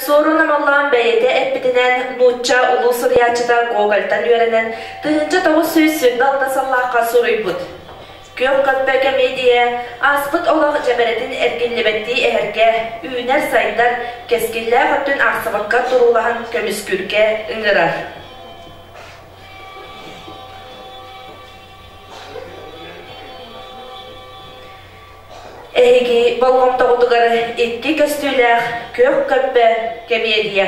Суорун Омоллоон бэйэтэ эппитинэн, нуучча улуу суруйааччыта Гогольтан үөрэнэн, 1926 сыллаахха суруйбут. Күөх көппө кэмиэдийэ ааспыт олох дьэбэрэтин эргиллибэттии эһэргэ, үүнэр-сайдар, кэскиллээх өттүн аахсыбакка туруулаһан көмүскүүргэ ыҥырар. Эһиги болҕомтоҕутугар икки көстүүлээх күөх көппө кэмиэдийэ.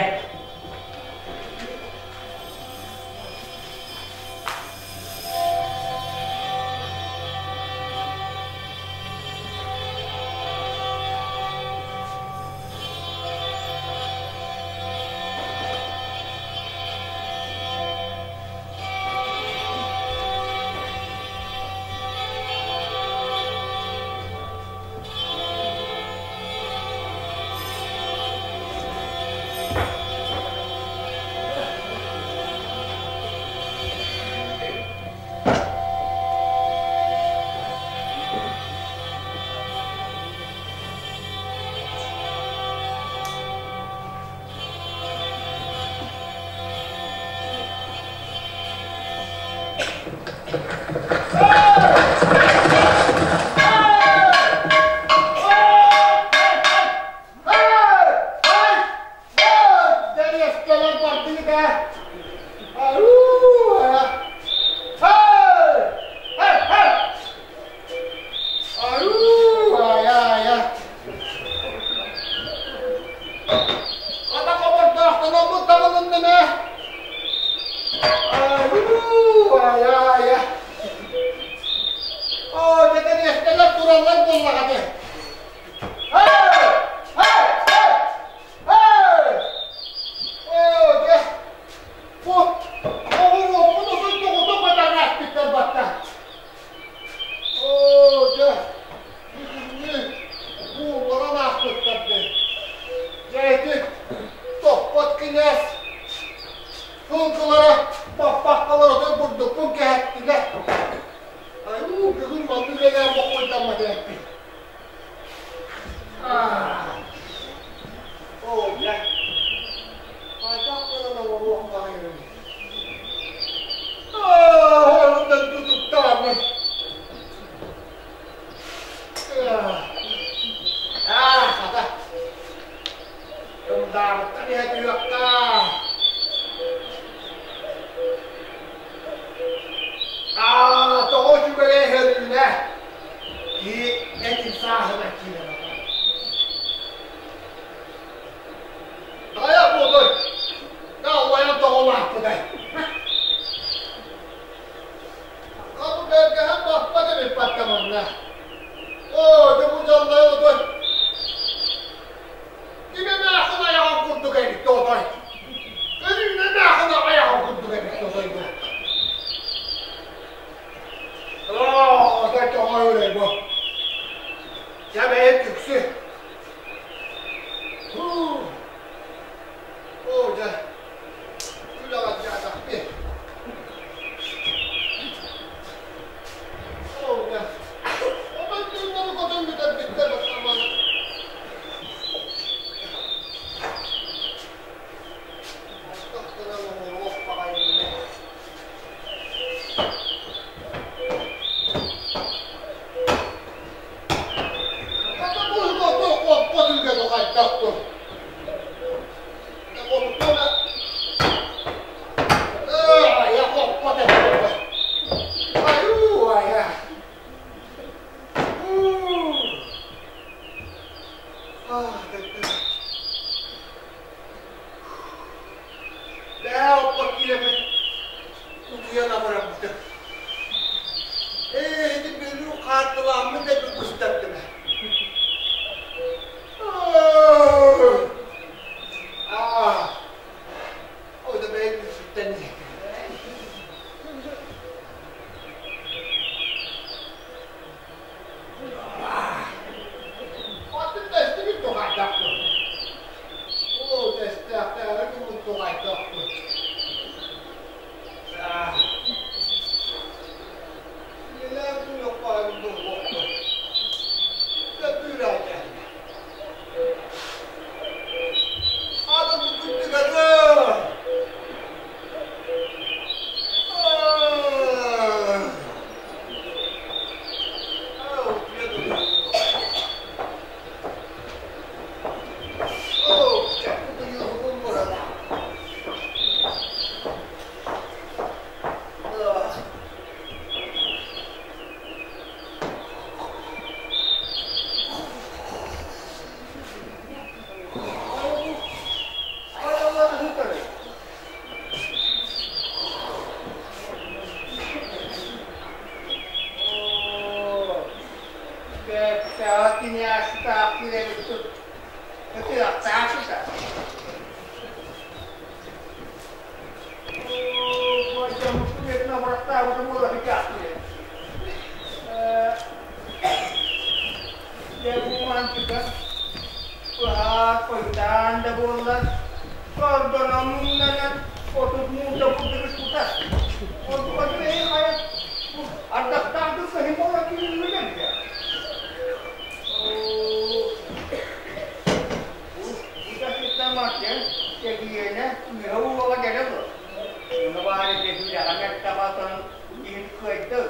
Саас хойутаан да буоллар, сордонон-муҥнанан 30 муунта бурдугу тутар. Онтукатын эһи хайа бу ардахтаах дыл кыһын буола түүнүгүн эбитэ. Бу Чэгиэнэ үөһэ уола кэлэ дуо? Ону баара дьэһиилэҕэ мэттэҕэ иһин кыайда.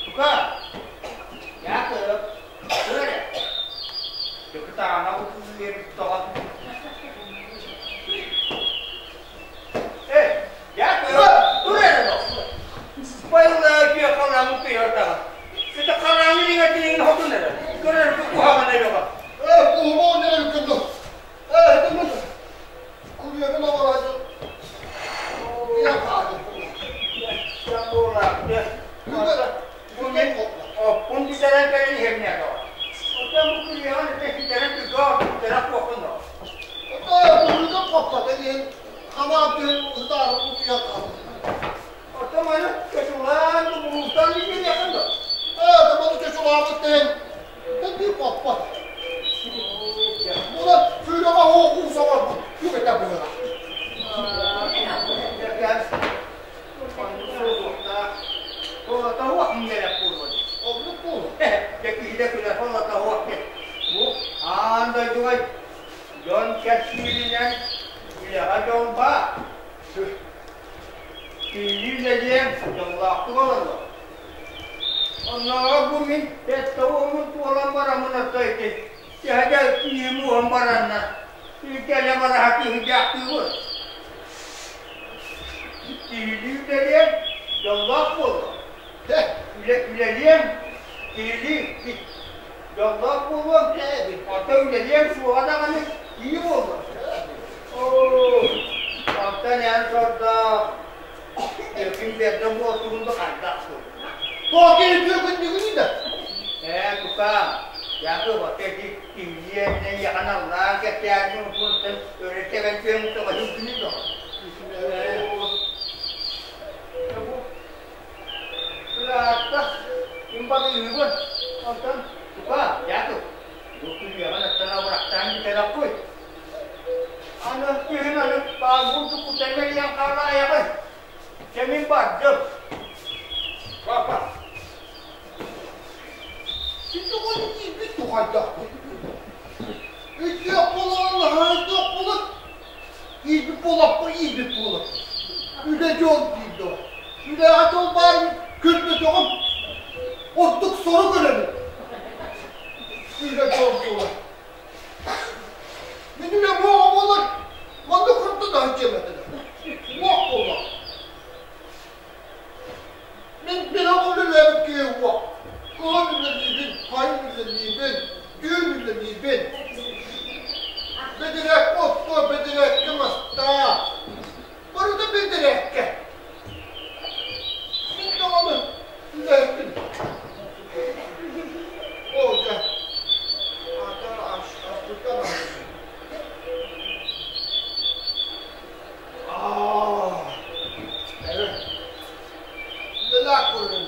Тука, Яков, тур эрэ. Дьокутаана утуйар тоҕо. Э, Яков, тур эрэ Байылла күөх халаан утуйар даҕа. Сыта хараҥы иҥэтиҥ хотун эрэ. Көрөр куһаҕана йоҕа. Э, куһумаҕын эрэ күндү. Э, күндү. Курьерын оҕолоодьу. Оппун бүтэрэн кэлэн иһэмнэ Оттон бу курьерын итэ ситэрэн түгөө бүтэрэ куоппун Э, коппата диэн хамаан түһэн ытаары утуйа хаалбыт. Оттон маны чочулаан улуустан диэххин да? Ээ, табаны чочулаабыт диэн тэбии коппот. Була сүүрэҕэ оох уу соҕорбут түгэтэ быһыла. Оннук буолуо. Бу аан дойдуга дьон кэпсииринэн үлэҕэ дьол баар. Киһи үлэлиэн дьоллоохтук олорор. Оннооҕор бу мин сэттэ уоммун туолан бараммын отто ити төһө киһим уһун баранна кэлэ бараһа киһиргээхтиибин. Киһилии үлэлиэн дьоллоох буолуо. Үлэлиэн киһилии дьоллоох буолуом. Оттон үлэлиэм суоҕа даҕаны кии буолуо. Оо, оттон эн сордоох Өкүн бэрдэ буолтугун да хайдах суох. Токи үтүө да? Ээ, тукаам, Яков, ити киһилиэннэ яхан аллаан кэпсээнин утуруттан өрө тэбэн түөн тоҕоһун күнү доҕор. Ыраатта, ким барыыһыбын, онтон тукаам, Яков, бу күрүөҕүн аттан абырахтаан бүтэрэ Аны күһүн аны баалбын туппуттан мэлийэн хаалаайаҕын. Дьэ мин бардым. Папа. Ситоҕон тиийбит тухайдахпыт. Өйдөөх буолан наһаа өйдөөх буолан иирбит буолаппа иирбит буолар. Үлэ дьол диир Үлэҕэ дьол баарын көрбөтөҕүм. Ордук сору көрөбүн. Үлэ дьол буолар. Мин үлэм уоҕа буолар, манна курда да сылдьыам этэ. Уох буоллах. Мин бэлэх үлэлээбит киһи уох. Кыһын үлэлиибин, хайын үлэлиибин, түүн үлэлиибин. Бэдэрээккэ оттоо, бэдэрээккэ мастаа. Барыта бэдэрээккэ. Мин даҕаны үлэһиппин. Оо дьэ, ата аспыттан Аа, evet. Үлэлээх көрүҥ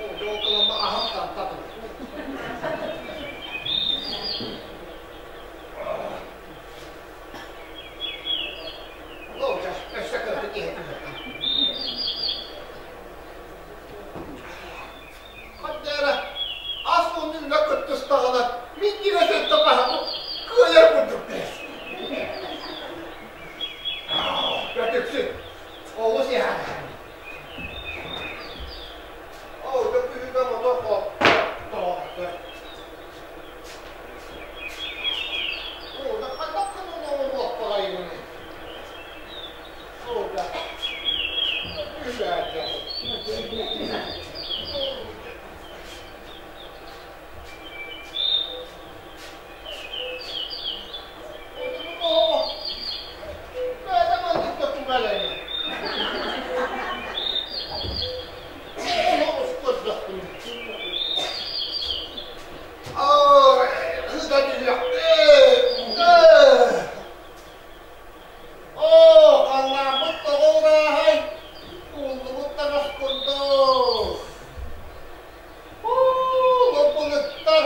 Оо, дьолколоммо аһам тантатын. Оо, дьэ, өссө кырдьык киһи Хаддара, ас уонна үлэ кыттыстаҕына, мин диэки тапаһабы кыайар курдук бэс. Бөтүксүн, олус иһэр. Оо, дьэ мотор тоҕо. Оо, да хайдах гынан оҥоруохпаҕайыный? Оо, да. Үлээчэ. Оо, бэйэтэ маннык да тугалайы. Оо, көрдөхпүн. Оо, Оо, халлааммыт тоҕо урааһай, ууллубут таҥас курдук. Оо, лоппулуттар.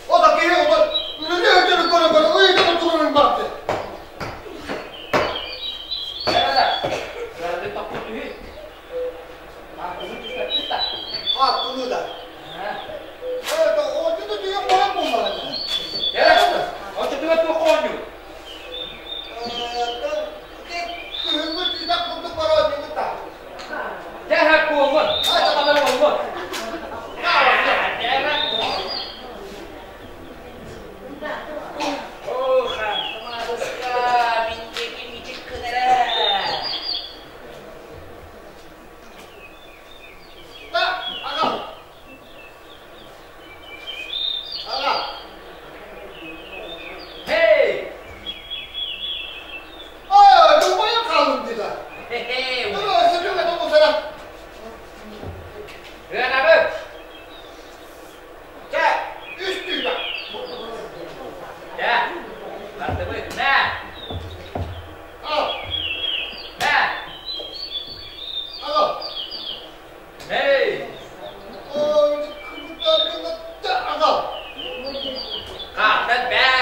O da киһи ота үлэлии өтөрү көрө-көрө ыйытан турарын барды. Хааттылыы да. Оонньуу да түйэн баран буоллаҕа. Оччотугар туох оонньуу? Күһүҥҥү түүнэх курдук бар оонньуубут да. Дьэ, буоллун. Аталар буоллун. Hey! Hey! Ыанабыт! Дьэ, бардыбыт. Мэ! Мэ! Hey! Хаатан бээ!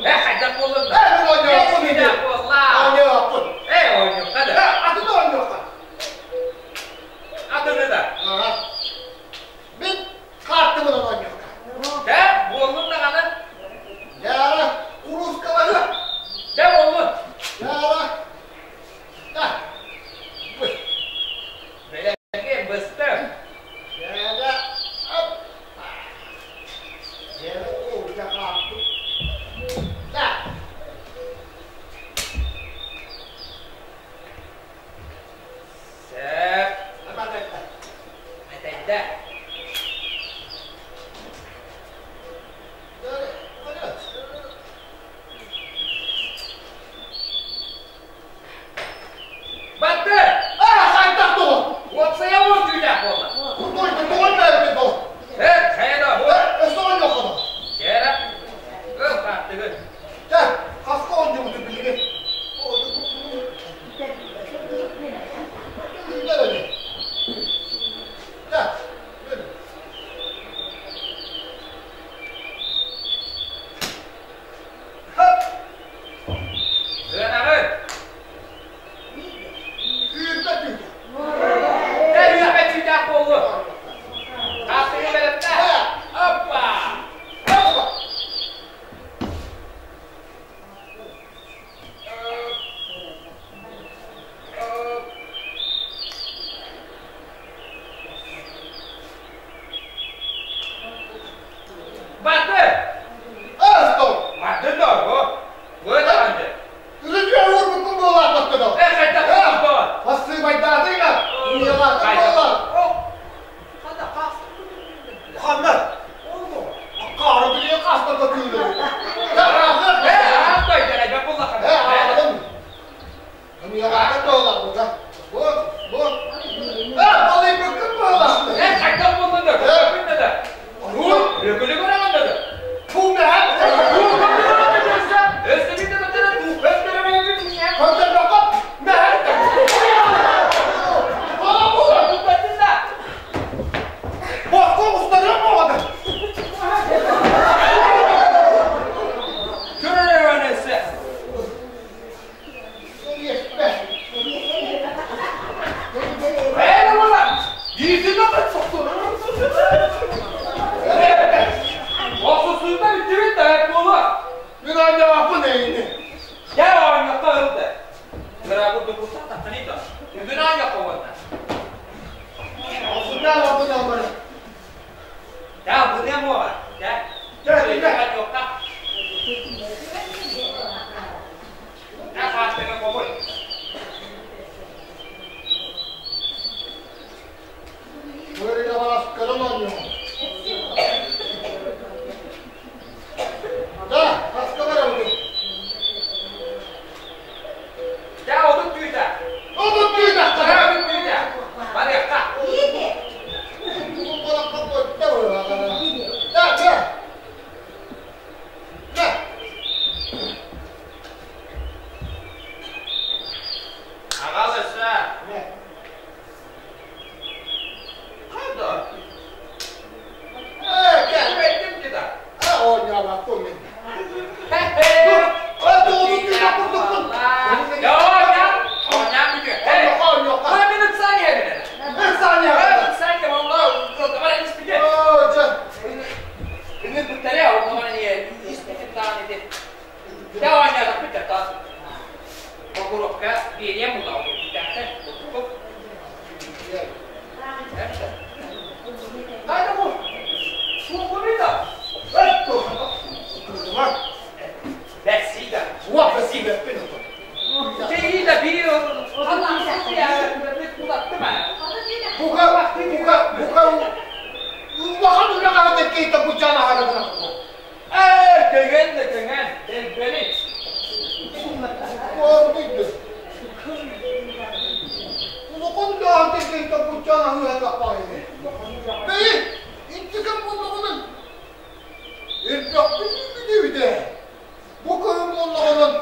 Э, хайдах буоллун да? Э, буолла! Э, оонньуохха да. Атыны да. Мин хаартыбын оонньуохха. Дэ, буоллун даҕаны. Дьаара, куруускалары. Дэ, буоллун. Дьаара. Да. Бэлэги быстым. Дьаара. Оп. Дьаара, уурда хаартым. Да. Сөп. Мэтэйдэ. Батты! Хайдах тоҕо? Уопсайа уон түүлээх буолла. Курдуйда тоҕо бэрбит ол? Э, хайа да, бу. Өссө оонньуоххуну. Чээрэ. Ыл, хааттыгын. Чэ, хаска оонньуубутун билигин. Ыанаҕын. Э, үөһэ түүлээх буоллун. Хааттыгын бэлэмнээ. Оппа! Батты! Батты да, бу. Бу даҕаны. Э, хайдах буолбут? Э, ааппай, дьэ, буллаххына. Э, хайдах буоллун да, көрбүн да. Тур, өкүлү көрөҕүн да. Өссө биирдэ көтөрө, көстөрө Туппаттын да. Көрөрө өссө. Э, була. Охсусуйда бүттүбүт да буолуо. Дьэ, оонньохто ылды. Кыра курдук курсах тахтаныйда. Бүгүн оонньоххо уонна. Дьэ, быныам уоҕа. Дьэ. Дьэ, дьэ. Оонньуохха. Дьэ, хаастыга хобуй. Дьэ, отут түүтэ. Дьэ, отут түүтэ. Барыахха. Аҕал өссө. Бука, бука, бука, улахан үлэҕэ кэйта бучаан аһарыгына. Ээ, көҥөн да көҥөн, дэлбэри. Ордуйду. Улахан үлэҕэ кэйта бучаан аһыыга таппайы. Бэйи, интикем буллугунан элбэхпин үүмүтүбүтэ. Бу кыһын буоллаҕынан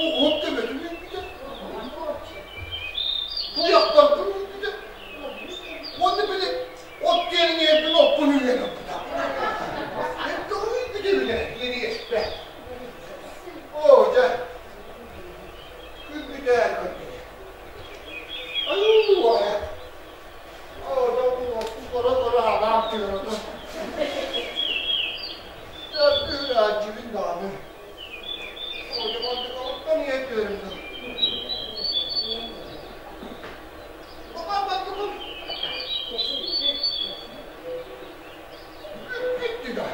уһун төбөтүн үүммүтэ. Туйахтарбын үүммүтэ. Уонна били от диэн иһэрбин оппун үүнэн ылбыта. Элбэх үүммүтэ бile иэриэспэ. Оо, дьэ, күлбүтэ көрдүнэ. Айуу, айа. Оо, дьэ, тура-тура анаан тыыратын. Дьүһүн даҕаны. Оттон ийэ түөрүм. Бүттү да.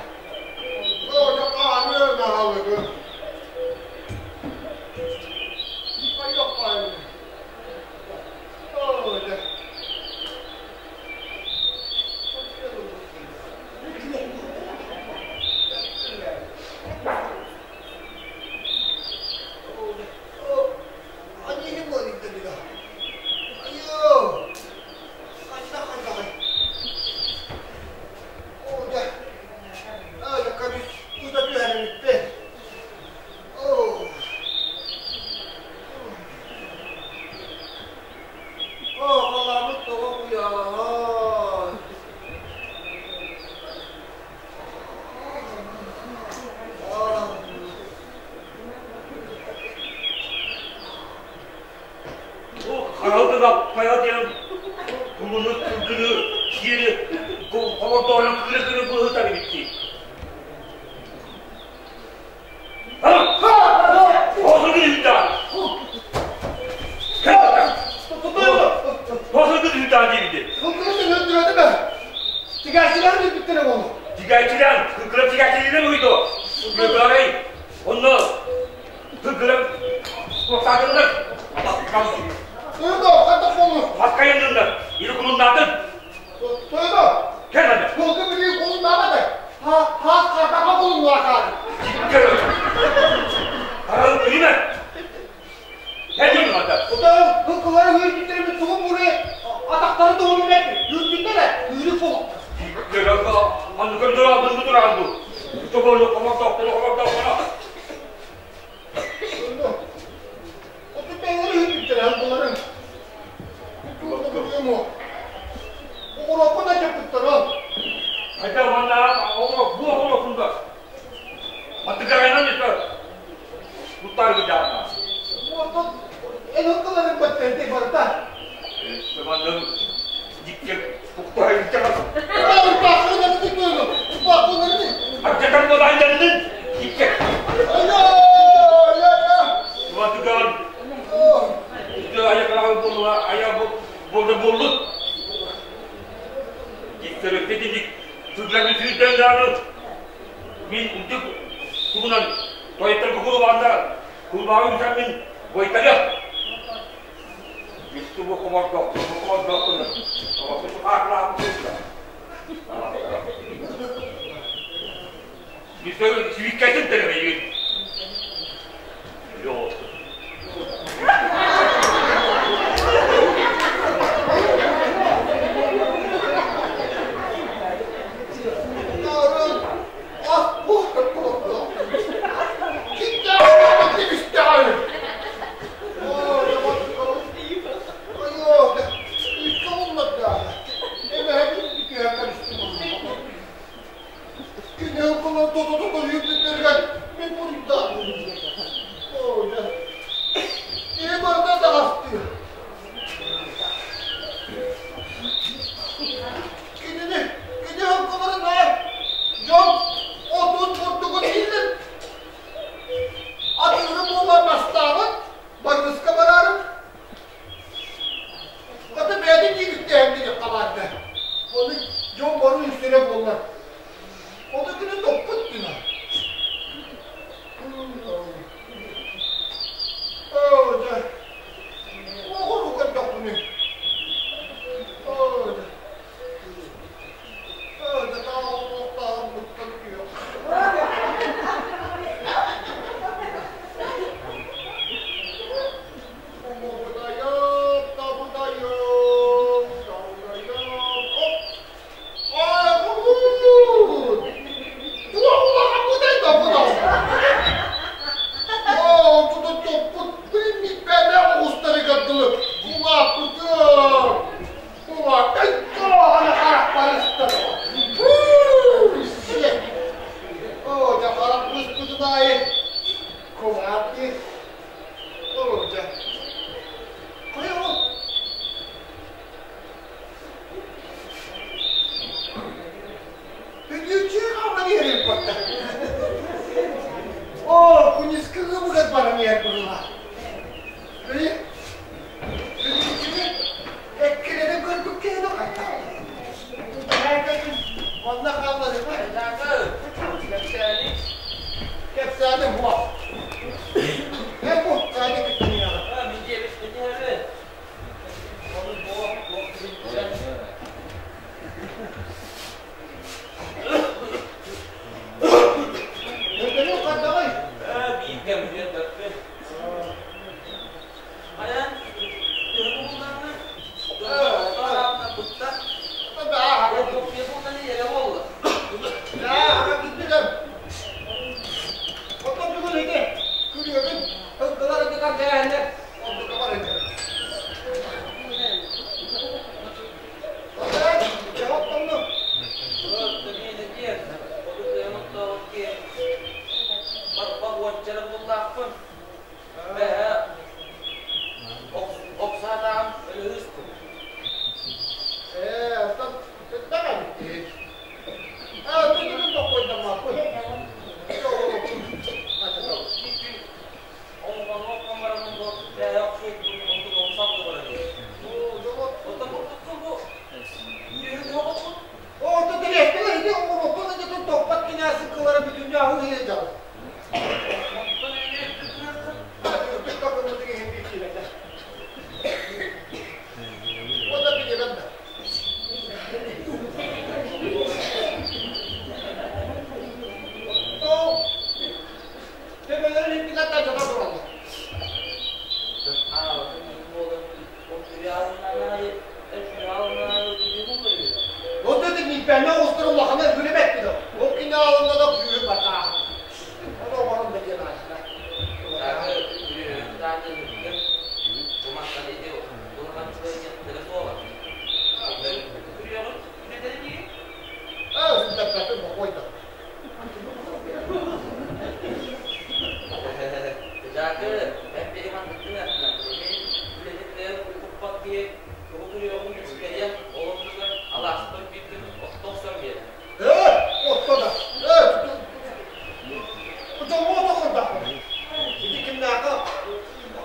Кэпсээни буо. Эн бу кэпсээни кытта Мин диэбит итиһэбин. Ону буо туох билсэн. Өтөрү хайдаҕый? Биир кэмҥэ баппын. Айан төһө буллаҥҥын? Бутта. Булланы эрэ буолла. Оттон бүгүн ити күрүөбүн ылгылар ытыкар кэлээннэр оннука бар ити. Оттонну. Ээ, оттон сыттах эбит. Ээ, бүгүн тоххойдаммаппын. О, тириэстилэр ити оҥороппун ити тохпот кинээс кылара бүтүннүү аһыы сылдьабын. Уонна билиэбэм да. Төбөлөрүн иккитэ тажата тураллар. Вот это миппэннэ оҕустар улахана үлэбэттилэр. Ол кине алынна да күүһү батааһын. Ону оборон да диэн аайда. Ээ, сүндэппэтин бокуойда. Ээ, отто да. Ээ, дьоҥҥо тохордоохпун. Ити кимнээхэ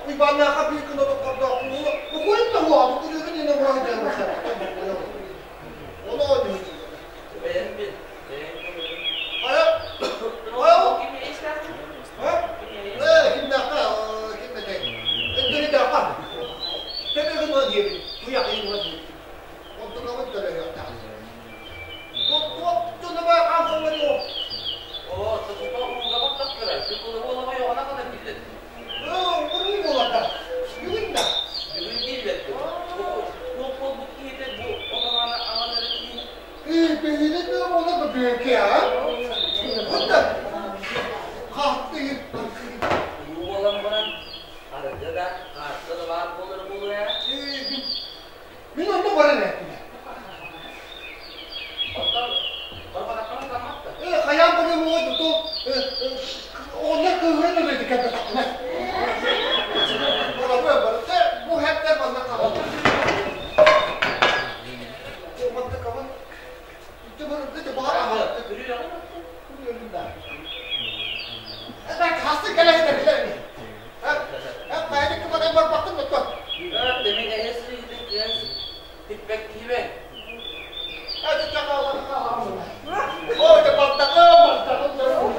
Уйбааннаахха биир күн отоххордоохпун. Букуйун да уоҕа, букуйугун инэ бураҕы диэн Ону оонньуу. Хайа? Хайа? Ээ, кимнээххэ, ким этэй? Өндөрүтээххэ. Төбөгүн уон диэбит, туйахыйын уон диэбит. Онтукабын төлөһүөхтээх. Туох дьоно баа хаамсаллар оо? Ээ, уруу буоларда. Бүгүн да. Ээ, бэйэлэ да буола да бүөкэ, а? Хатта. Хаттыйын. Ээ, мин онно баран эттим. Ээ, хайаан барыам уо туту оҕонньор кыыһыран өлөйдө кэлбэтэхпинэ. Барабы барыта бу хэптэр манна хаалла. Манна кабын Хасты кэлэһитэ билэр ини. Хайа кымадай барбаккын оттон. О, да балтаҕым, балтаҕым,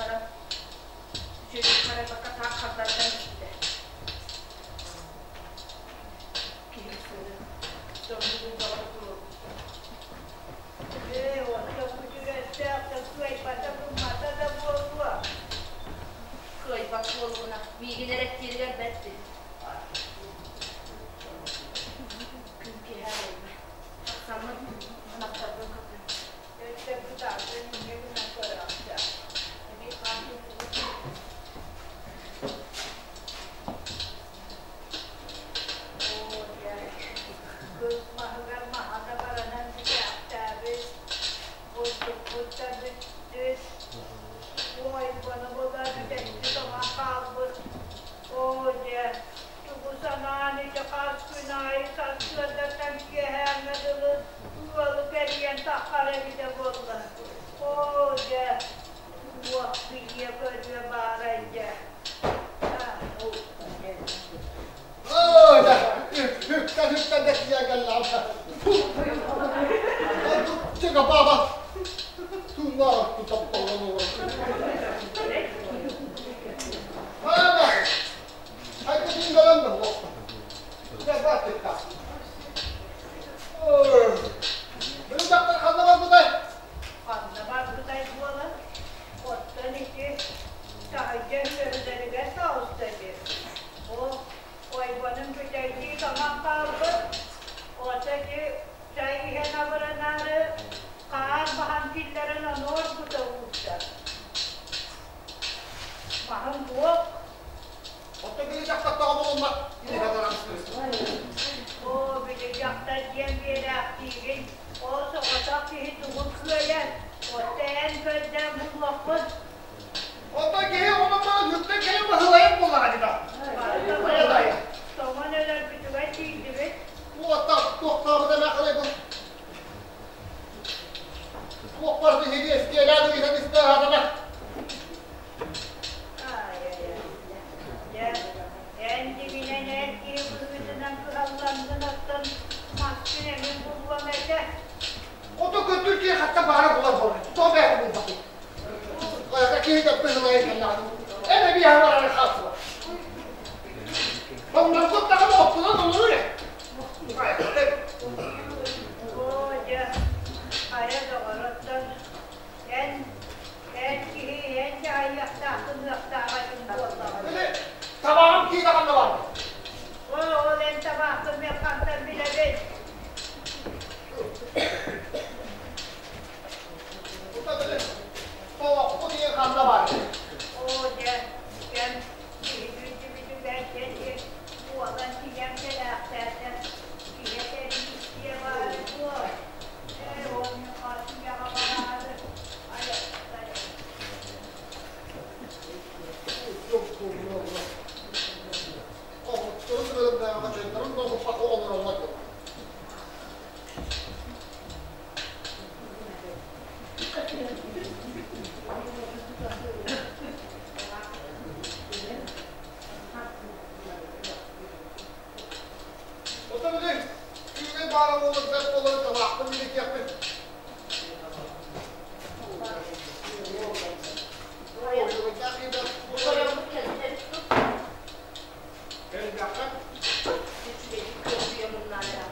баран, үчүгэйдик харайбакка таах хардардан бүттэ. Киһи сыыры, дьоннугун бөҕө туруорбуттар. Ээ, оттон күтүрэттээх да кыайбата гыммата да буолуо. Кыайбат буоллугуна, миигин эрэттииригэр бэрт Күн киэһэ буолла. Тахсаммын, ынахтарбын кытын. Өттө бытаатын инньэ гынан көрөөхтө. Эбии хаан Оо, дьэ, кыс маһыгар маһа да баранан бүтээхтээбит, бурдукпут да бүттүт, уойбаны була бүтэччи тоҥон хаалбыт. Оо, дьэ, тугу санаан ити хас күн аайы сарсыардаттан киэһээҥҥэ дылы ыалы кэрийэн таххар эбитэ буолла. Оо, дьэ, туох билиэ көрүө баарай дьэ. 这个爸爸，从哪不找到了？妈妈，还不听个人的我，这把这个，哦，没有长得看到不对？ Ханна барбытай буолан, оттон ити таһырдьа үөрэлэригэр таҕыста дии. Ол ойбонун бүтэйдии тоҥон хаалбыт, ото ити чай иһэн абыранаары хаар баһан киллэрэн ону оргута уурда. Маһын буок. Оттон били дьахтар тоҕо булуммат? Оо, били дьахтар диэн биэрээхтиигин, ол соҕотох киһи тугу кыайар, отто эн көрдөөн булуоххун. Оттон киһи онон баран үктэн кэлэн баһылайын буоллаҕа дии Барыта тоҥон өлөрбүтүгэр тиийдибит. Туохтаах туохтаабыта эмээххин туох барыта иһиги эстиэлээн ыйытан истэ аһатана. Дьэ, эн дьиҥинэн эр киһи быһыытынан кыһалланнын оттон маскын эмин булуом этэ. Ото көттүр киһи хатта баара булар буолар. Тоҕо бэйэ булбатый? Киһи да быһылайын кэллэҕин. Эн эбии аһарар хаалсыба. Онноргут даҕаны оппунан олорор ээ. Оо, дьэ, хайа доҕороттон эн эр киһи эн дьаһайыахтааххын ыахтааҕа этиҥ буоллаҕына. Били табаҕым киинэ ханна барда? Оо, ол эн табааххын мен хантан билэбин? Ута били тобохпу диэн ханна барда? Оо, дьэ, кэм киһи бүтүбүтүгэр дьэ буолан тиийэн кэлээхтээтэ. Киһи этэрин истиэ баара дуо? Ээ, ол мин хаатыйаҕа бараары айахтай. Омуктарын бөлөмнөөҕө дьоннорун да олороллор Оттон били күүгэн баара буолан бэрт буолан табаахпын билиэтиэхпин. Тойоммут кэлбитэ тут Кэлбэххэ. Үчүгэйдик күөдьүйэ муннаан эрэ.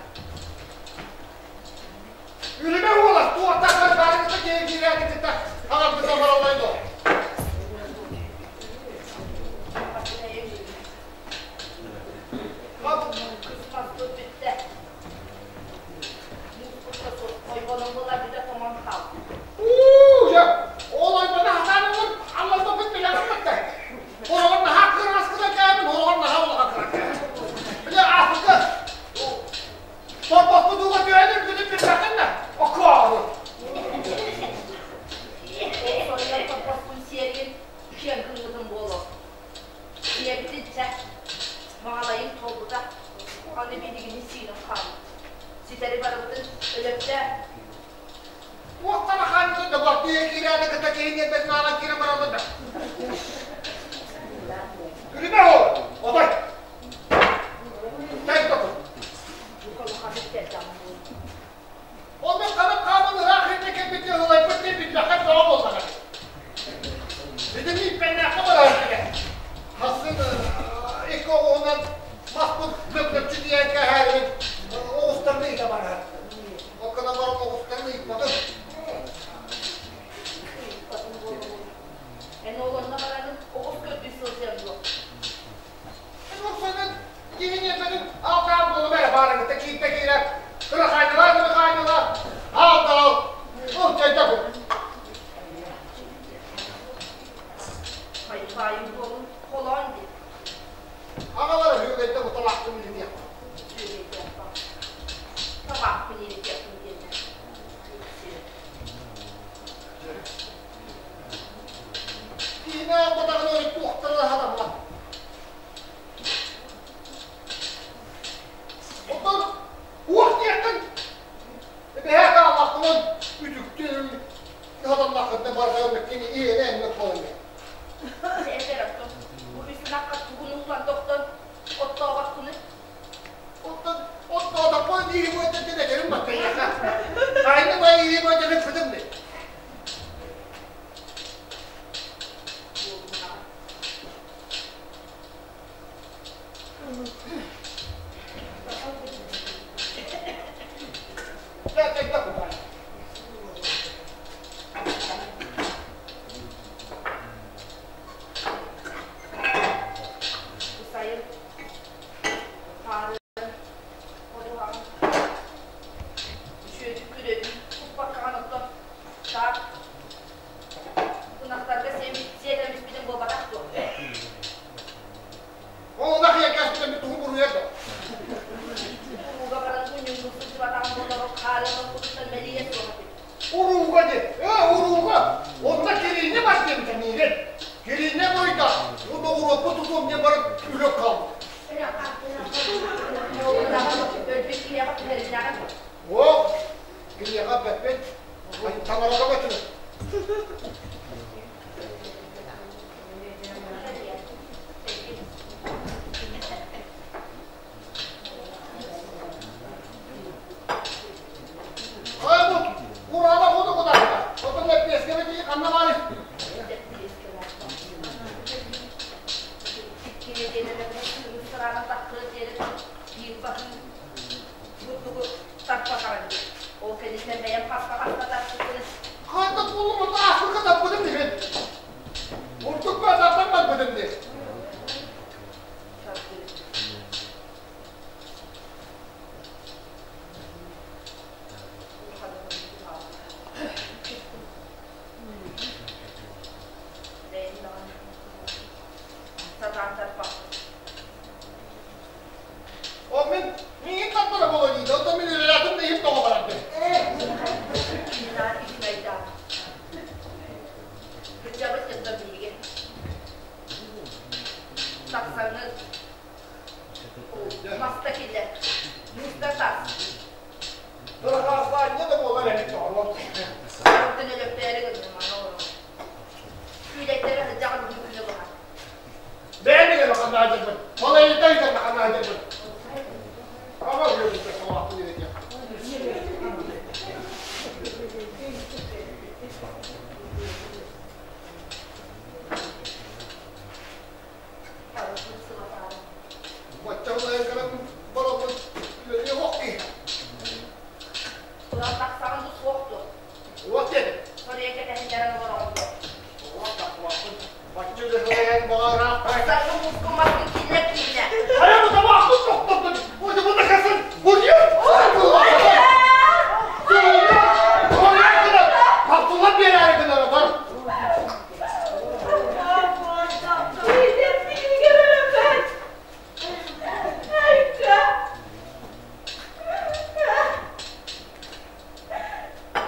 Үлүмэ уола туохтаахтар баарыгыта киһи киирээти кытта хаҥарбыта бараллай дуо? Кыспаспыт бүттэ. Мууспут ойбонун була бүтэ тоҥон хаалбыт. Уу, дьэ, ол ойбону хатаан ылан алларбаппыт билэҕин Хороҕор наһаа кыраскыта кээбин, хороҕор наһаа улахан кыра. Били ааспыкка торбоспут ууга түһэн үргүтүн билбэххин да, окоору. Ол соруйан торбоспун сиэргин киэҥ гыммытым буолуо. Ийэбитин чэ, маҕалайын туолбута, аны биһигини сиирин хаалбыт. Ситэри барыбытын өлөрдө. Туохтара хаанньытын да бортуйа киирээти кытта киһи ньиэрбэтин аалан киирэн бараллар да. Күлүмэ ол, отой. Тай токун. Онно ханан хааман ыраах иннэ кэлбит ыһылайбыт диэн биллэххэ тоҕо буоллаҕа. Ити мииппэннээххэ барар Хасын икки оҕуһунан маспыт лөкөччү диэн кэһээрин оҕустарын ыйыта барар. Ол гынан баран оҕустарын ыйыппатым. Ыйыппатым буолуо. Эн ол онно баранын оҕус көрдүү сылдьар дуо? Эн охсонун киһини этэрин алтаан буолум эрэ баарыҥыта киирдэ киирэр. Кырахаанньалаа кырахаанньалаа аал да аал. Ол чайда бу. Хайпаайым буолун холоон дии. Аҕалара үөгайда бу табаахпын илитиэх. Табаахпын илитиэхпин диэннэр. Киинэ албатаҕын өрүт туохтара хатаммат. Оттон уох диэххин эбэһээт ааллахпынан үтүктүм хатаннаххытына барҕа кини иэнэ эммэт буолан Этэр оттон бу үс ынахха тугун уулан тохтон оттообоккуну Оттон оттоотохпун иири буойда этэрим баттайаха. Хайны бай иири буойда бүппүтүм де. Бу сайын хаарын ходуһаҕын үчүөтүк күрөбүн куппаккаҕын оттон таах ынахтарга сиэтэмиспитин буолбатах дуо? Ол ынах ийэкээспитин тугу буруйар да? Урууга баран мунньуҥҥун сылдьыбатаҕым буоллар хаарын оккутуттан мэлийэ суох этим. Урууга де, урууга. Онно Кирииннэ бас диэбитэ миигин. Кирииннэ бойда, бу доҕуруоппу тутуом диэн баран үлэ хаалбыт. Өлбүт киһиэхэ түһэриннэҕин. О, киниэхэ эппэппин. Таҥарага бэтин. Ай бу, кураана буду кутарга. Отон лэппиэскэ бити ханна баары? Ол кэнниттэн бэйэм хаста-хаста тахсыбытын Хайда булумут Африка таппытым дибин. Урдук базартан барбытым ди. Сатаан тарпаппын. О мин миигин тартара буолуо дии, оттон мин үлэлээтим да иһим тоҕо барар дии. Кининаар үчүгэйдээх. Кырдьабыт дьонтон биһиги. Тахсаҥҥын маста киллэр. Мууста тас. Дорохоосхоонньо да буолар эбит тоҕо. Онтон өлөппөөрү гынным аны олорон. Күүлэйтэрэ сылдьаҕын уһун күнү быһа. Бэйэм ханнаадырбын. Ол эйиттэн ханнаадырбын. Ама үөрүтэ солааппын диэтиэх. Харытын сылатаары. Баччалай кэлэн барабын үлэлиэ ох киһи. Туран тахсаҕын бу суох дуо? Уот дедим. Соруйа кэтэһиннэрэн олороҕун дуо? Уот тахсыбаппын. Бачча үлэһэн баҕараах. Саргы мускун маскын киллэр киинэ. Хайа бу табаахпын тохтотун. Ой, бу да касын. Бурьян. Тахсылар биэрээри гынара бар.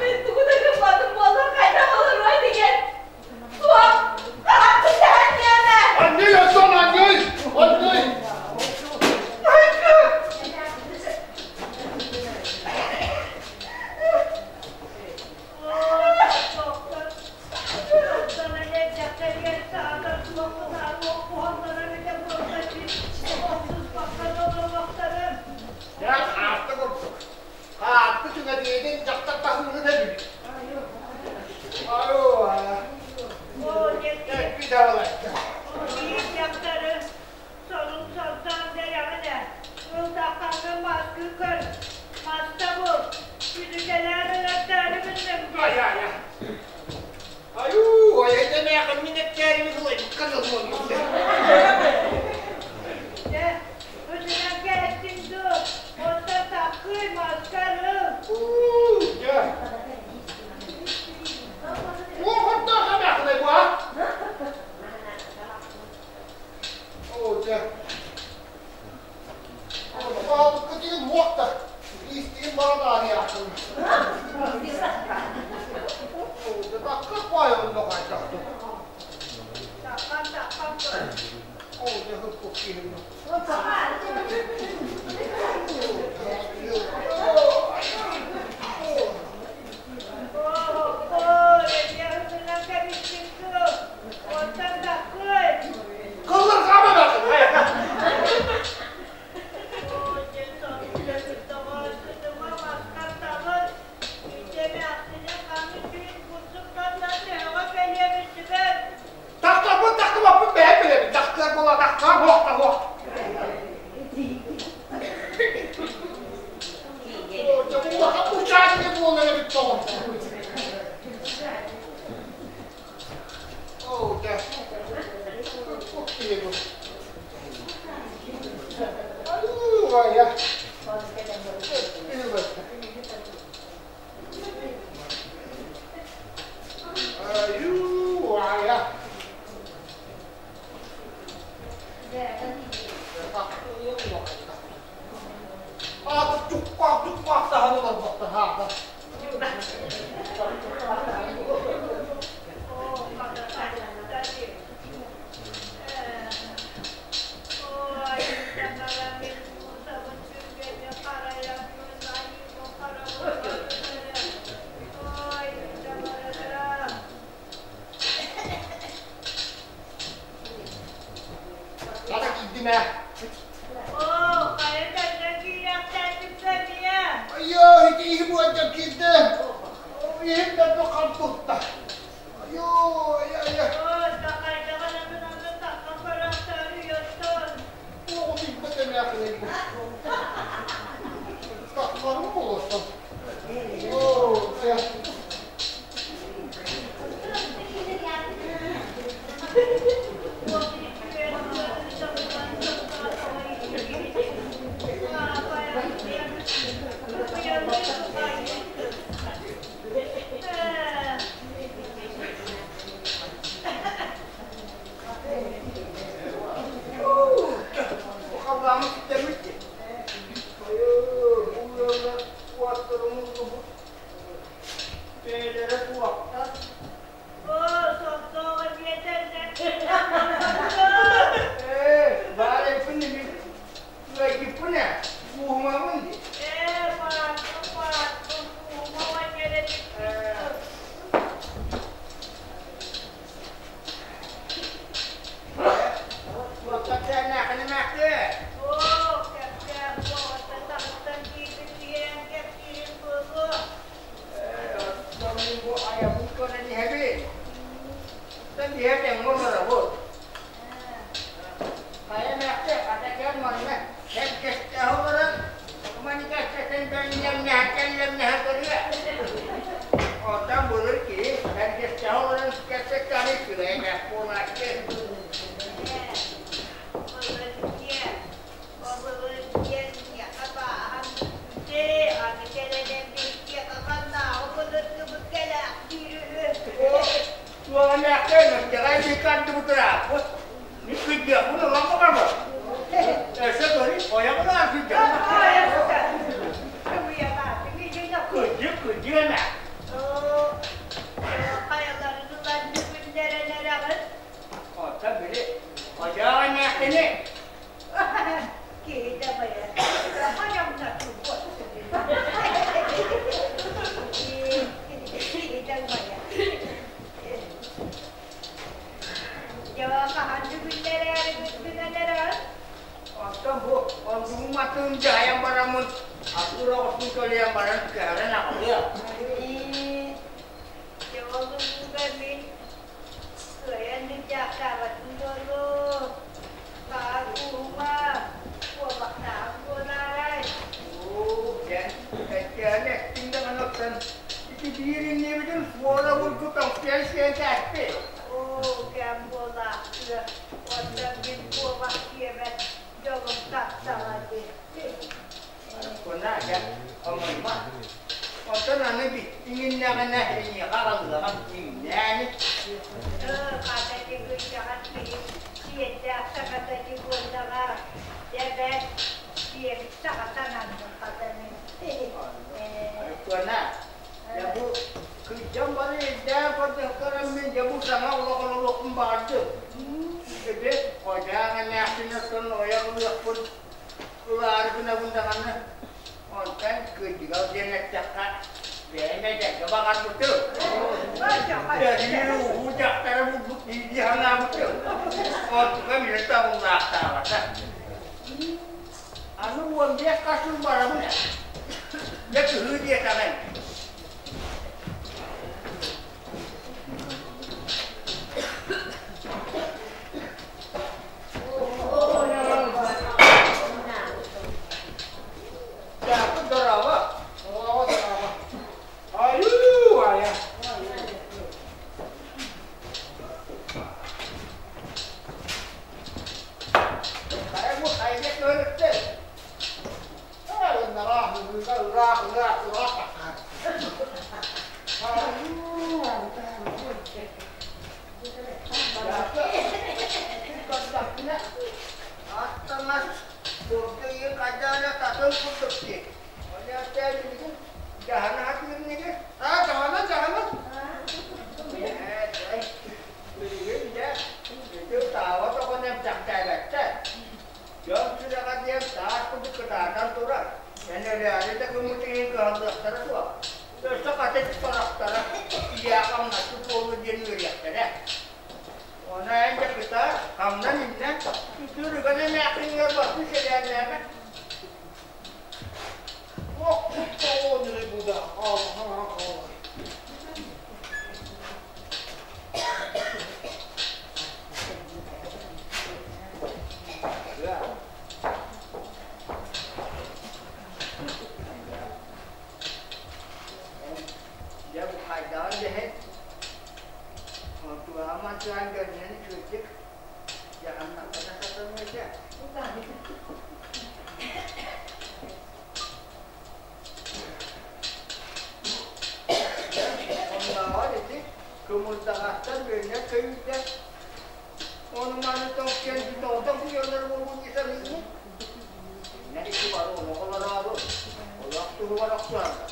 Мен тугу да гымматым буоллар хайдах олоруой деген суох харахпын тэһэн диэмэ Анней, Антон, анней! Анней! Я хаарты курдук. Хаарты түҥэтиэтин дьахтар таһыырын эбит. Алло. Давай. Биир дьахтары сонун сордоон дэрэҕинэ, ылтаххаҥҥын маскы көр, маста бул, күнүкэлээн өлөртөөрү гынным Ай, дии. ай, ай. Аю, ай, это мягко, минет кәріміз олай, қызыл болмыз. Дьэ, ытынан кээстиҥ дуу, оттон таккый маскар ыл. Я. О, мягко, а? О, дьэ. Аалыкка тиин уокта. Истиин баран аариаахтын. О, такка пай онно кайтахтым. Таккан, таккан көр. О, дьэ, хыппык киһим. Оо, эдьиэ ытынан кэбистиҥ дуу, оттон таккый. Кыллар хаама бакын. Оо, дьэ, сонун доҕоор, сытыма маскар таҕыс. Иччэ эмээхсинэ ханы түүн курдук ханна төһөҕө кэлиэ биллибэт. Тахтарбын тахтыбаппын бэйэм билэбин. Тахтар буола тахтар хуох та хуох. О, дьэ, улахан бучаанньы буолар эбит тоҕо. О, дьэ. Хыппык киһи бу. Аю, ая. Аю, ая. А, тукпак, тукпак таһан олорбохтор хаата. Оо, хата дии. Ээ, ой, таҥара мин муусабын түргэнник харайаммын, айыыбын харабын көрүнэрэ. Ой, таҥарара. Хата киирдим ээ. Оо, хайа кэннэ киирэхтээтим эмиэ. Айоо, ити иһи буолдьан киирдим. Иһим бэрбэ хан тутта. Айоо, ай, ай, ай. Оо, такайдаҕын аны такка көрөхтөөрү ёттон. Тоҕу билбэт эмээхинэй бу. Таххарым буолуоттан. Оо, дьэ. Туох үчүгэй тыатын сабыллан сордоотоҕо киһини. Аапайахсыйан, кыпыйалыы туһаайбыт. Ээ, Бу халлаамы киттэммит. Айоо, бу ыаллар уоттарын уллубут. Бэйэлэрэ туохтар. Оо, сордоох эмиэ тэннэн буолбакка. Ээ, баарайпын мин үөйгиппин ээ. Кууһумабын дии. Ээ, баартым, баартым, куума манньара бүппүт Ээ, дуу. туохтан Оо, кэпсээх буолбата таһыттан киирбит киһиэн кэпсиирин буолуо. Ээ, мин бу айабын көрөн иһэбин. Тан иһэ тэҥҥэ олоробут. Хайа эмээхсин, атакыан манна кэскэстээх олорон, маньыкассатын бэллэмнэһэ көрүө. Оттон былыр киһи кэргэстээх олорон кэпсэттэҕинэ үчүгэй буолааччы. Ээ, былыр диэн, былыр диэн миэхэ бааһан бүтэ, аны кэлэн биһиккиэхэ ханнааҕы былыргыбыт кэлээхтиир үһү. Оо, туох эмээхсин, өстөҕө бикардыбытырааппыт. Мин кыдьыахпын ылан баҕарбат. Өссө көрүй, ойоҕун сылдьар. Айа сымыйалаатыҥ илин окуй. Кыдьык, кыдьык эмэ. Оо, хайаларын ылан бүгүннэрэн эрэҕин? Оттон били, ожоох эмээхсини. Киһи да байа. Хойомнотуу Киһи да байа. Дьэ, хаһан бүгүннэрээри бүттүнэн эрэҕин? Оттон бу онтугум атын дьаһайан бараммын, атыыр оҕуспун көлүйэн баран көһөрөн аҕалыа. Дьэ, ол ууга мин кыайан илдьээхтээбэппин. кээспит. Оо, кэм буолаахтыа, онтон мин буолах диэбэт дьолум таптала дии. Куна дьэ, хомойума. Оттон аны иҥиннэҕинэ эйиэхэ аҕалыаҕым иҥнээни. Хата тигыйдаҕас киһи сиэрдээх саҥата ити буоллаҕа. Дьэ бэрт, диэбит саҕа сананным хата мин. Куна, дьэ бу кырдьан бары ирдээн көрдөхтөрө мин дьэ бу саҥа олох олоруохпун баҕардым. Эбит, ходьаах эмээхсин оттон ойох ылыахпын ылаары гынабын даҕаны. Онтон кырдьыгал диэн эттэххэ, бэйэм эдэргэ баҕарбытым. Төрүүр ууһуу дьахтара булбут дии санаабытым. Онтука мин табыллаахтаабата. Аны 15 хасыл барабын ээ. Дьэ кыһыы диэтэҕиҥ. Дьаакып дорообо. Дорообо, дорообо. Айуу, айа. Хайа бу хайа көрүттэ? Ыраах, ыраах, ыраах, ыраах таххаар. Айуу, Дьаакып, көрдөхпүнэ, аттамас курдук хайдаана татын курдук дии. Ол билигин дьаһана хатыырнигит? Аа, дьаһана, дьаһана. Ээ, билигин дьэ, ити таабат оҕону эмсэхтээбэттэр. Дьон сүрэҕэ диэн таас курдук кытаатан турар. Эн өлөөрү да гыммыт иһин кыһаллыахтара суох. Өссө хата сорохторо ийээ хамначчы буолуо диэн үөрүөхтэрэ. Ону эн дьэ кытаат, хамнан иннэ, үтүрүгэн эмээхсиҥҥэр барбы сэлээннээмэ. Ох, кутталлаах буда. Алла. Дьэ бу хайдаҕын иһин онтугаҕа мантыгаан көрүнэн үчүгэйдик дьаһаннахха да сатаныа этэ. Оннооҕор ити кымырдаҕастан үөннэр көйүүрдэр ону-маны тоҥсуйан бүтэ буйаллар буолбут дии саныыбын. Кинилэр ити бары олох олороору, олох туһугар охсуһаллар.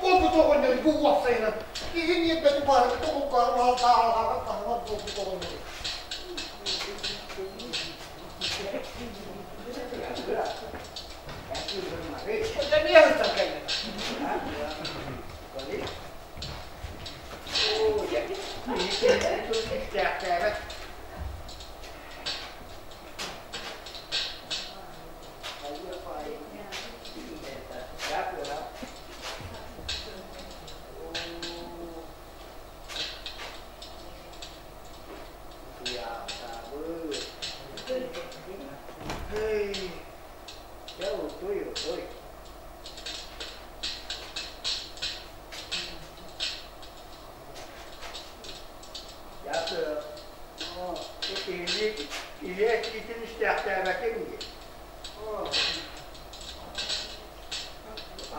Буолбут оҕонньор бу уопсайынан киһи ньиэрбэтин баарын тоҕугар таһымар буолбут оҕонньор.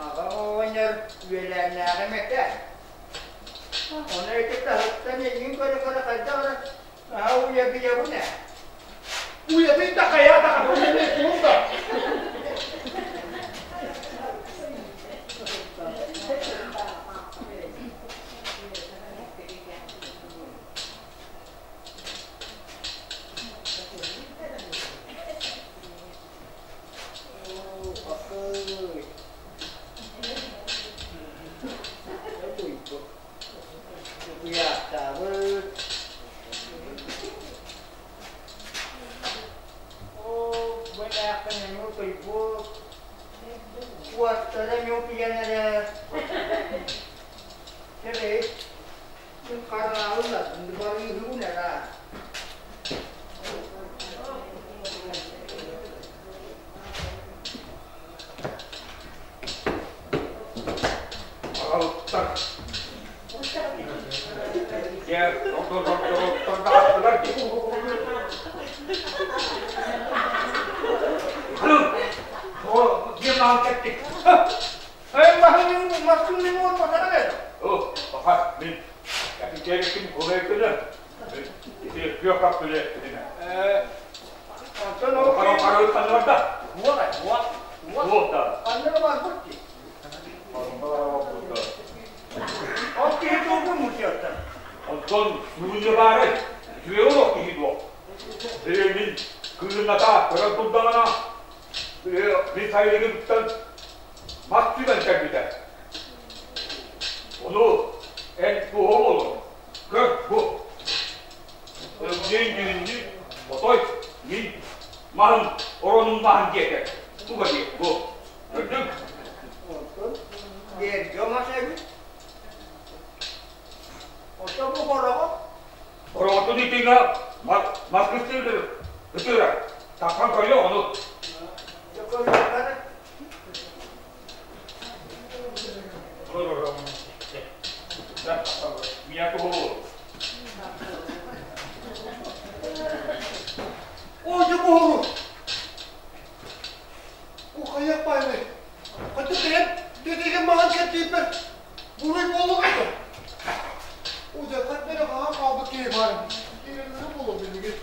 Аҕам оҕонньор үөлээннээҕим этэ. Ону ити таһыттан эйигин көрө-көрө хайдах эрэ наһаа уйадыйабын ээ. Уйадый да хайаа даҕаны эмиэ тугун да. Оо, хахай. Утуйаахтаабыт. Оо, бу эмээххин эмиэ утуйбут. Уоттара эмиэ утуйан эрэр. Чэ бэйи. Хараалла, барыыһыбын эрэ. Аҕалыттар. Дьэ, тордоҕастылар дии. Диэн маҕан кэттик. Эй, маһын маскын мин уорбатара бэр. О, баха, мин офицериккин холойкыны. Ити күөх хаппылы билинэ. Онтон ол Харо харо ханнарда. Уола, уот, уот. Да. Ханнара барбыт ди. Ол киһи тугу мутуоттан. Онтон суруйа баары, үтүө олох киһи дуо. Мин кыырыната көрөн турдаҕына, мин сайылыгыттан мас түгэн кэлбитэ. Ону эн туоһу буолуҥ. Көр бу. Өҥнүүн дьүһүннүүн отой мин маһым оронум маһын диэтэ. Туга диэ бу. Көрдүҥ? Онтон биэргэ мас эбит. Оттон бу хороҕо? Хороҕотун итиҥэ мас кыстыыр ытыыра. Таххан көрүө ону. Дьэ көрүөххэ О, дьэ буһуру! О, хайыах баайбай! Хата бэйэм дэдиген маҕан кэрдииппэр буруй буолугута. О, дьэ, хат бэрэ хаһан хаалбыт киһи баарым. Киирэллэрэ буолуо билигин.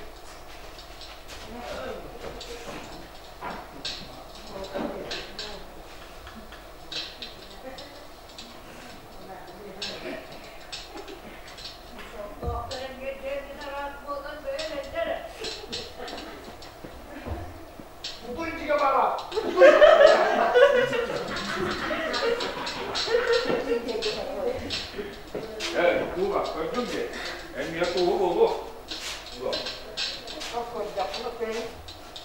Э, туга, көрдүм де. Эн мия тугу буолуо. Көрдөххүнэ кэлин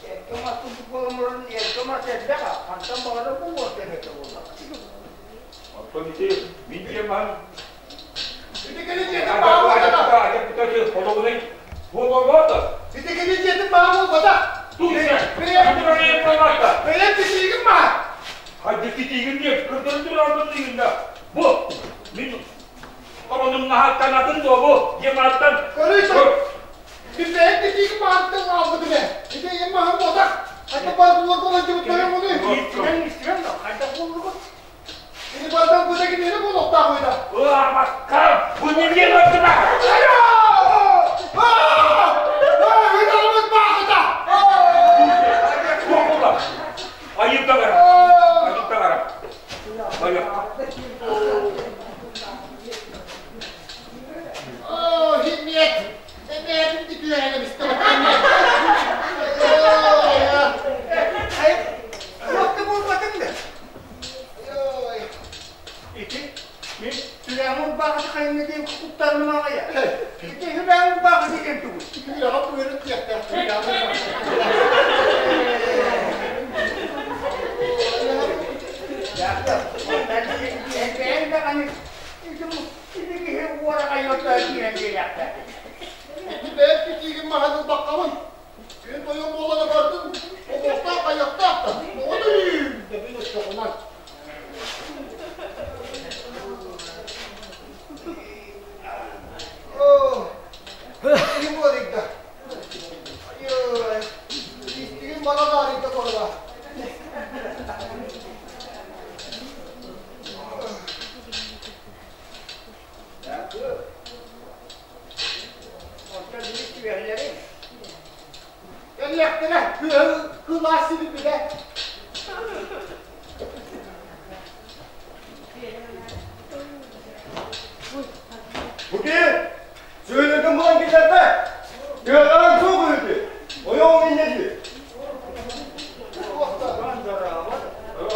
эргэ мас буоламмын эргэ мас элбэх хантан баҕарар буолуо кэмэтэ буолла. Оттон ити мин диэн маһын Ити кини дьиэтин баҕа буолбата. Холобунай буолбата. Ити кини дьиэтин баҕа буолбата. Бэйэм титиигим баар. Хайда титиигин диэн кырдырын турарбын диигин да. Бу мин оронум наһаттан атын дуо бу диэн ааттан. Көрүй Мин бэйэм титиигим баарыттан аалбытым ээ. Ити ийэм маһын буолбатах. Хайда баар буолар буолан дьыбыттарым буолуй. Истибэн истибэн да хайдах буоллугут? Ини бардан бу да кинини буолуохтаах уйда. Ылаабакка бу ньиҥҥин ырдыма. Айыта бара. Айыта бара. О, химмиэт! Эмээбин бүтүөрэлэбистэ. Туох да буолбатыҥ да? Ити мин сүрэҕим баҕата хайыҥҥа диэн куттанным аҕайа. Ити сүрэҕим баҕата диэн тугуй? Сүрэҕим быарын диэхтээх. Бэйэҥ даҕаны ити ити киһи уораҕайыттан киирэн биэриэхтээх. Ити бэйэм титиигим маһын ылбаккабын. Күн тойон буолан бардым, обуохтаах хайахтаах да, тоҕо төрүүм дэбин оччоҕунан. Оо, киһи буолуйда. Айой, истигин бара даарыйда буолла. Онтон били түбэһэлэри Кэлиэхтэрэ, кылаас сири билэ. Бу Сөйлөтөн булан киллэрбэ. Тыаҕаан суох үһү. Ойоҕуҥ инньэ дии.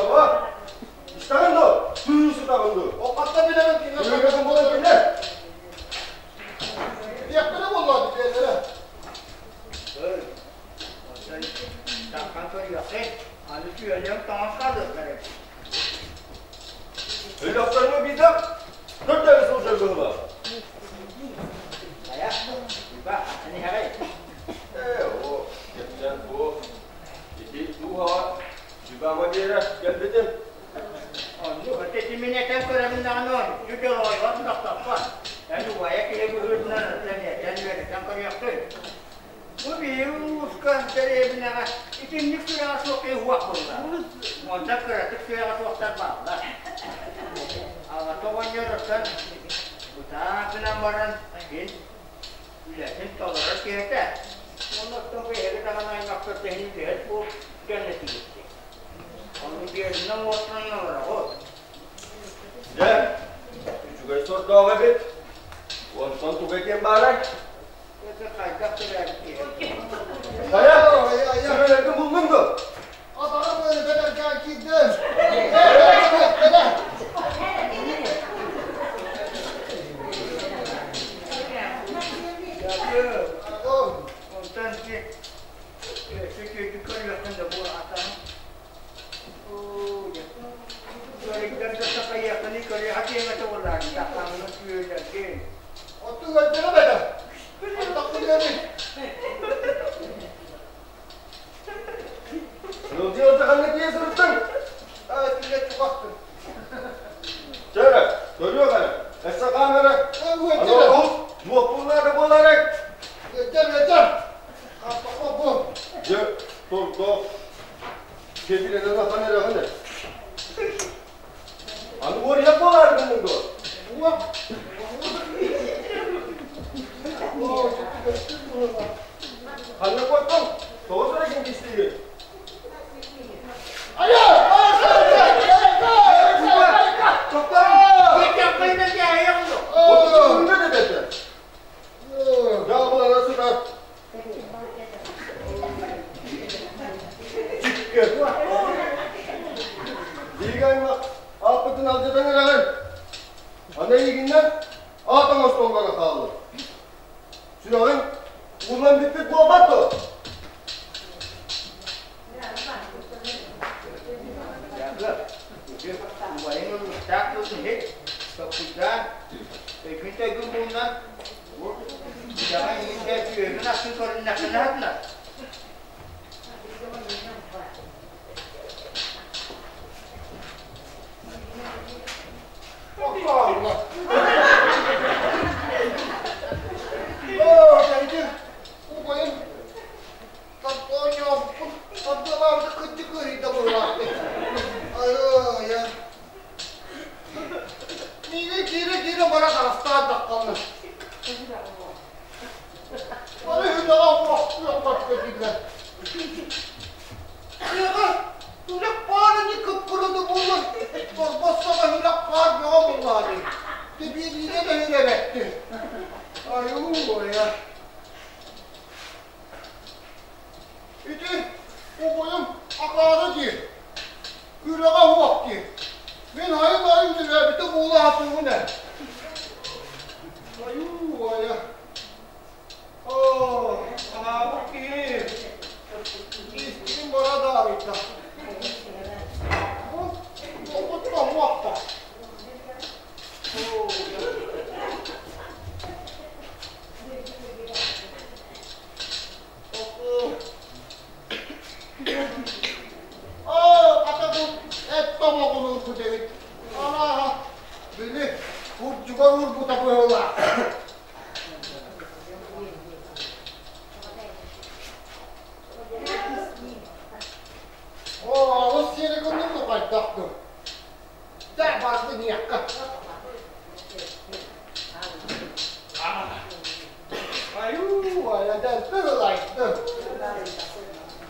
Ава. Истэҕин дуо? Сүү сытаҕын дуо? Оққатта билэбин кинилэр. Сөйлөтөн булан киллэр. Диэхтэрэ буоллаа диэхтэрэ. Таккан көрүөххэ, аны түөлэм таҥас хаалыахтара. Өлөхтөрүмэ биирдэ төрт сылдьар быһыылаах. Эниһэҕэй? Ээ, оо, кэпсээн суох. Ити дууһаҕа дьүбаама биэрэ кэлбитим. Оннук, ити мин этэн көрөбүн даҕаны ончу дьолоойбот тохтоппот. Эн убайа киһи быһыытынан ытан этэн үөрэтэн көрүөххүн. Бу биһиги улууска дэриэбинэҕэ итинник сүрэҕэ суох киһи уох буолла. Онтон кыратык сүрэҕэ суохтар бааллар. Аҕата оҕонньор оттон бытаан гынан баран мин үлэтин толорор киһи этэ. Уонна оттон бу эһиги даҕаны аймахтар тэһин үлэһит буол дьон этигит. Ону биэринэн уоттанан олороҕут. Дьэ, үчүгэй сордоох эбит. Онтон тугу этиэм баарай? Хайа, сүрэлэргин буллуҥ дуо? Атаҕым ыарыыта бэргээн киирдим. Онтон көрүөххүн да бу атаҕым. Оттук өлдөрө бэдэ. Аттахпын Сылдьыа ханна тиийэ сырыттыҥ? Ээ, тилэ чугастын. Чэ эрэ, көрүөх эрэ. Өссө хаан эрэ. Аны оҕус, муоппуннаата буолаарай? Ыдьар, ыдьар. Хаппахха бу. Дьэ, тордоох. Кэбирэнэн ахан эрэҕин ээ. Аны уоруйах буолаары гынныҥ дуо? Уох. Ханна куоттуҥ? Тоҕо сырайгын кистиигин? Айа! Тоқтар! Отутун да деді. Жабылана сытар. Чикке. Биһиги аймах ааппытын алдьатан эрэҕин. Аны эйигиннэн аат оҥостоллоро хаалла. Сүрэҕиҥ ууллан бүппүт буолбат дуо? Убайыҥ ыллыктаах тылын иһит, толкуйдаан, өйгүн-төйгүн булунан, бу идэҕэ иҥин түөһүн ахсын көрүннэххинэ сатанар. Оо, дьайдым, убайым оонньообуппун тардыалаабыта кырдьык ыарыйда быһыылаах. Айы-айа. Миигин киирэ-киирэ бара харастаан таххаллар. Бары үтэҕэ уохтуохпар көтүллэр. Миэхэ үлэх баар ини кыппырыды буолан, торбос саҕа үлэх баар бөҕө буоллаҕа дии. Тэбиэлиирэ да үрэбэттин. Айуу-айа. Ити убайым акаары диир, күрэҕэ уох диир. Мин айын-айын үлэлээбитэ буола сатыыбын ээ. Айуу-айа. Оо, анаабыт киһи истигин бара даарыйда. Бу опытта уохта. Оо, хата бу эт тобоҕун уурбут эбит. Арааһа, били курдьугар уурбута быһыылаах. Оо, алыс сиэри гынным да хайдах дуу. Дьэ, барды ниэххэ. Айуу, айадантан ылайдым.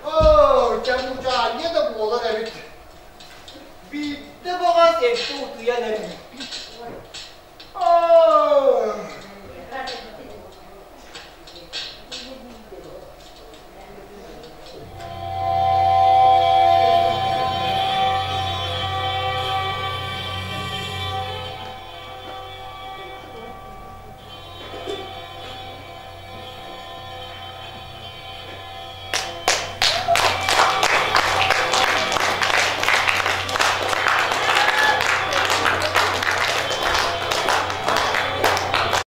Оо, чамучаанньа да буолар эбит. Биирдэ баҕас эрдэ утуйан эрэр. Оо,